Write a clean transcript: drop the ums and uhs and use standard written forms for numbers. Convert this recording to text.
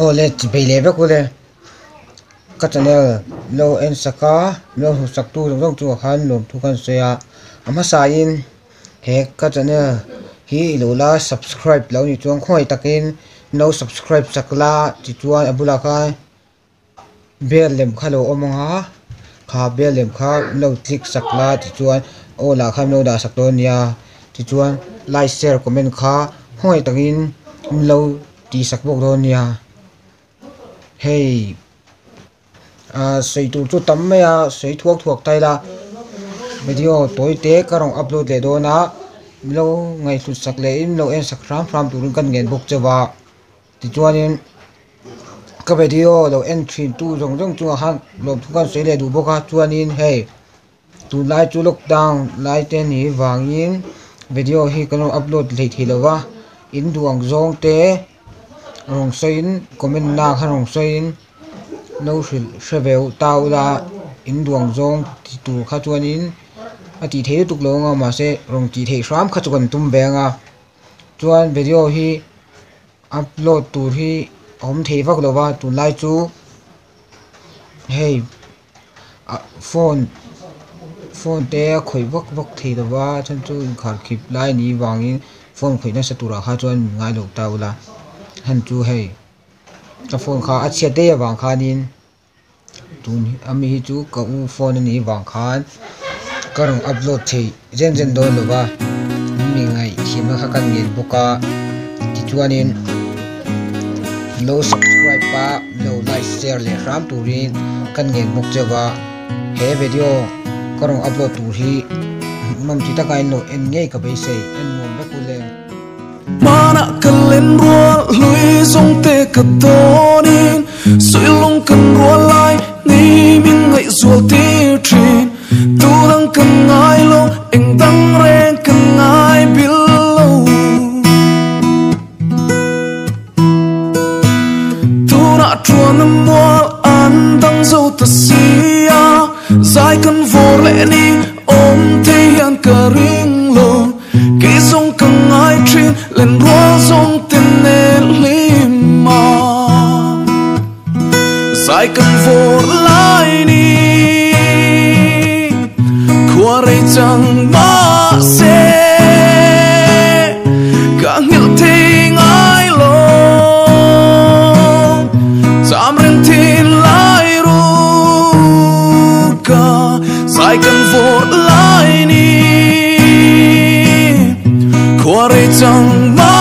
Aw le chipei leh vek ule ka channel lo en sak a lo hmu sak tu zawng zawng chungah khan lawmthu ka han sawi a a hmasa in he ka channel hi i lo la subscribe lo ni chuan khawngaih takin lo subscribe sak la tichuan a bulah khan bell lem kha lo awm ang a kha bell lem kha lo click sak la tichuan aw lah khan lo dah sak dawn a nia tichuan like share comment kha khawngaih takin lo tih sak bawk dawn a nia hei ah sawi tur chu tam mai a sawi thuak thuak ta ila video tawi te ka rawn upload leh dawn a lo ngaihhlut sak leh in lo en sak hram hram turin ka ngen bawk chauh a tichuanin ka video lo en thin tu zawng zawng chungah khan lawmthu ka sawi leh duh bawk a chuanin hei tunlai chu lockdown lai te ni vangin video hi kan rawn upload hlei thei lo va in duh ang zawng te rawn sawiin comment na kha rawn sawiin lo hrilh hre ve ta ula in duh ang zawng ti tur kha chuanin a tih theih lutuk lo ang a mahse rawn tih theih hram kha chu kan tum ve ang a chuan video hi upload tur hi a awm thei vak lo va tunlai chu hei ah phone phone te a khawih vak vak thei lo va a chhan chu inkharkhip lai a nih vangin phone khawih nasa turah kha chuan min ngai lo ta ula a chhan chu hei ka phone kha a chhiat daih avang khanin tun ami hi chu ka u phone a nih vang khan ka rawn upload thei zen zen dawn lo va mi ngaihthiamna kha ka ngen bawk a tichuanin lo subscribe a lo like share leh hram turin ka ngen bawk chauh a he video ka rawn upload tur hi hmuhnawm ti taka in lo en ngei ka beisei en nuam vek u le. Hmanah ka len rual hlui zawng te ka dawnin Suih lung kan rual lai ni min ngaihzual tir thin Tu dang kan ngai lo eng dang reng kan ngai bil lo Tunah tuan a mual an dang zo ta si a Zai kan vawr leh ni awm thei hian ka ring lo Kei zawng ka ngai thin len rual zawng te nen hlim a Zai kan vawr lai ni Khua rei chang mahse Ka nghilh thei ngai lo Cham reng thin lai ruk a Zai kan vawr lai ni Khua rei chang mahse.